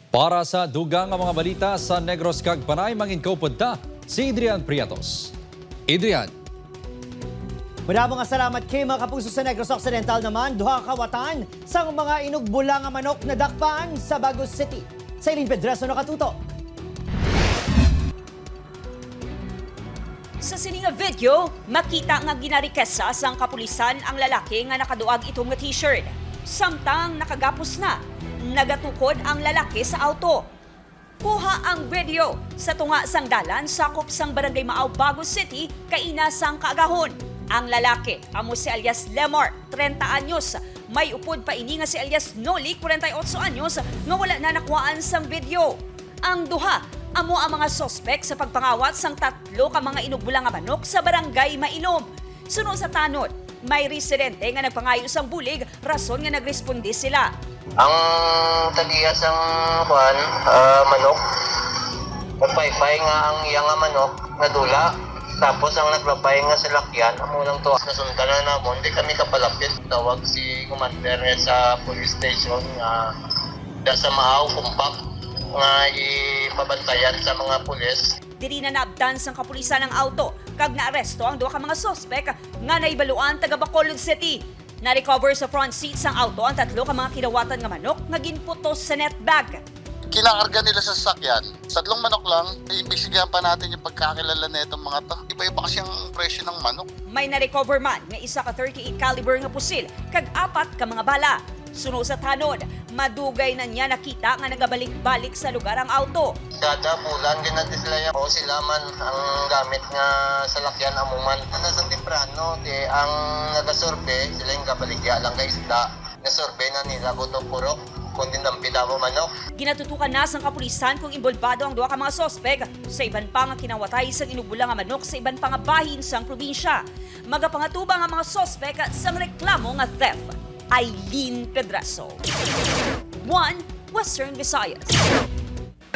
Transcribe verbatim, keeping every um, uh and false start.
Para sa dugang nga mga balita sa Negros kag Panay, mangin-upod ta si Adrian Prietos. Adrian. Madamo nga salamat kay mga kapuso sa Negros Occidental naman. Duha ka kawatan sang mga inugbula nga manok nadakpan sa Bagos City. Si Eileen Pedreso nakatutok. Sa sini nga video, makita nga ginarikesa sang kapulisan ang lalaki nga nakaduag itom nga t-shirt. Samtang nakagapos na, nagatukod ang lalaki sa auto. Kuha ang video sa tunga sang dalan sakop sang Barangay Maaw, Bago City, kaina sang kaagahon. Ang lalaki amo si alias Lemar, treinta anyos. May upod pa ini nga si alias Noli, kwarenta y otso anyos, nga wala na nakuhaan sang video. Ang duha amo ang mga suspek sa pagpangawat sang tatlo ka mga inugbula nga manok sa Barangay Mailom. Suno sa tanod, may residente nga nagpangayo sang bulig rason nga nagresponde sila. Ang tagiya sang kuan, ah, manok, nagpaypay nga ang iya nga manok nadula. Tapos ang naglabay nga salakyan, amo lang to. Nasundan na namon, di kami kapalapit. Tawag si commander sa police station nga da sa Maaw, Compact, nga ipabantayan sa mga pulis. Diri na naabtan sang kapulisan ang auto kag naaresto ang duha ka mga suspek nga nahibaluan taga Bacolod City. Na-recover sa front seat sang auto ang tatlo ka mga kinawatan nga manok nga ginputos sa net bag. Kinakarga nila sa sasakyan. Tatlong manok lang, iimbestigahan pa natin yung pagkakilala na itong mga to. Iba-iba kasi ang presyo ng manok. May na-recover man nga isa ka thirty-eight caliber nga pusil kag apat ka mga bala. Suno sa tanod, madugay na niya nakita nga nagabalik-balik sa lugar ang auto. Kada bulan ginatislayan ko sila man ang gamit nga salakyan amo man. Ano sa temprano, di ang nagasurvey, sila yung kabaligya lang kay isda. Nasurvey na nila kuto purok, kundi dampi damo manok. Ginatutukan na sang kapulisan kung inbolbado ang duha ka mga suspek sa iban pa nga kinawatay sang inugbula nga manok sa iban pa nga bahin sang probinsya. Magapangatubang ang mga suspek sang reklamo nga theft. Eileen Pedraso, One Western Visayas.